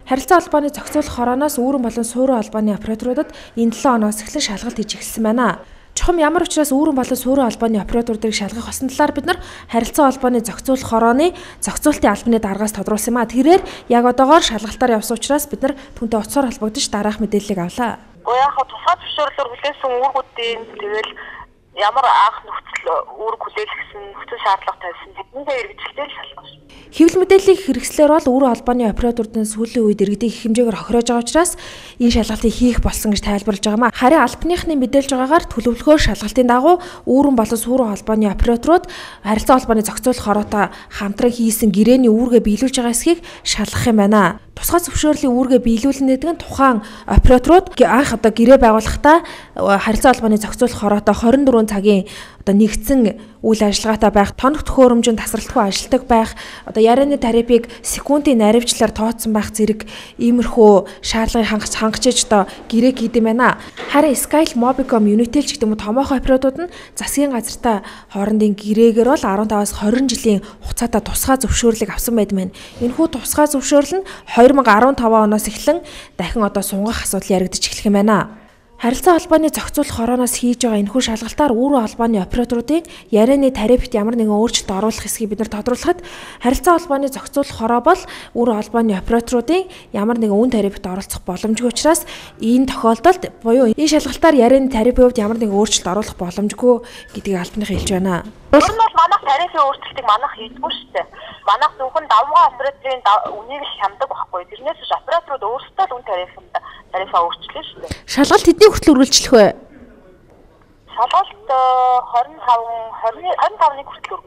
Харилцан холбооны зохицуулах хорооноос үүрэн болон суурин холбооны операторуудад энэ 7 оноос эхлэн шалгалт хийж эхэлсэн байна. Чухам ямар учраас үүрэн болон суурин холбооны операторуудыг шалгах болсон талаар бид нар харилцан холбооны зохицуулах хорооны зохицуултын албаны даргаас тодруулсан юм а. Тэрээр яг одоогоор шалгалтаар явсан учраас бид нар түүнтэй утсаар холбогдож дараах мэдээллийг авлаа. Гэхдээ яг тусгай зөвшөөрлөөр хүлээсэн үүргүүдийн тэгэл ямар анх нөхцөл үүрэг хүлээлгэсэн, нөхцөл шаардлага тавьсан тэднийхээ хэрэгжилтэй л шалгах шүү. Хэвлэл мэдээллийг хэрэгслээр бол үүрэн холбооны операторуудын сүүлийн үед иргэдийн их хэмжээгээр хохироож байгаа учраас энэ шалгалтыг хийх болсон гэж тайлбарлаж байгаа юм а. Харин албаныхны мэдээлж байгаагаар төлөвлөгөө шалгалтын дагуу үүрэн болон сүүрэн холбооны операторууд харилцан холбооны зохицуулах хороотой хамтран хийсэн гэрээний үүргээ биелүүлж байгаа эсхийг шалгах юм байна. Тусгай зөвшөөрлийн үүргээ биелүүлнэ гэдэг нь тухайн операторууд анх одоо гэрээ байгуулахдаа харилцан холбооны зохицуулах хороотой 24 цагийн одоо нэгдсэн үйл ажиллагаатай байх, тоног төхөөрөмжөнд тасралтгүй ажилтдаг байх, одоо ярианы тарифыг секундын наривчлалаар тооцсон байх зэрэг иймэрхүү шаардлагыг хангаж одоо гэрээ хийдэм байна. Харин Skyl, Mobicom, Unitel ч гэдэг юм уу томоохон операторууд нь засгийн газартай хоорондын гэрээгээр бол 15-аас 20 жилийн хугацаатай тусгай зөвшөөрлийг авсан байд мэн. Энэхүү тусгай зөвшөөрөл нь 2015 оноос эхлэн дахин одоо сунгах асуудал яригдчих эхлэх юм байна. Харилцан холбооны зохицуулах хорооноос хийж байгаа энэхүү шалгалтаар үүрэн холбооны операторуудын ярианы тарифт ямар нэгэн өөрчлөлт оруулах эсхийг бид нар тодруулахад харилцан холбооны зохицуулах хороо бол үүрэн холбооны операторуудын ямар нэгэн үн тарифт оролцох боломжгүй учраас энэ тохиолдолд буюу энэ шалгалтаар ярианы тарифын хувьд ямар нэгэн өөрчлөлт оруулах боломжгүй гэдгийг албаныхан хэлж байна. Ер нь бол манайх тарифын өөрчлөлтийг манайх хийдэггүй шүү дээ. Манайх зөвхөн давмгай операторын үнийг л хямдаг байхгүй. Тэрнээс биш операторууд өөрсдөө л үн тарифаа өөрчлөн шүү дээ. Шалгалт хэдний хүртэл үргэлжлэх вэ? Шалгалт 25-ны хүртэл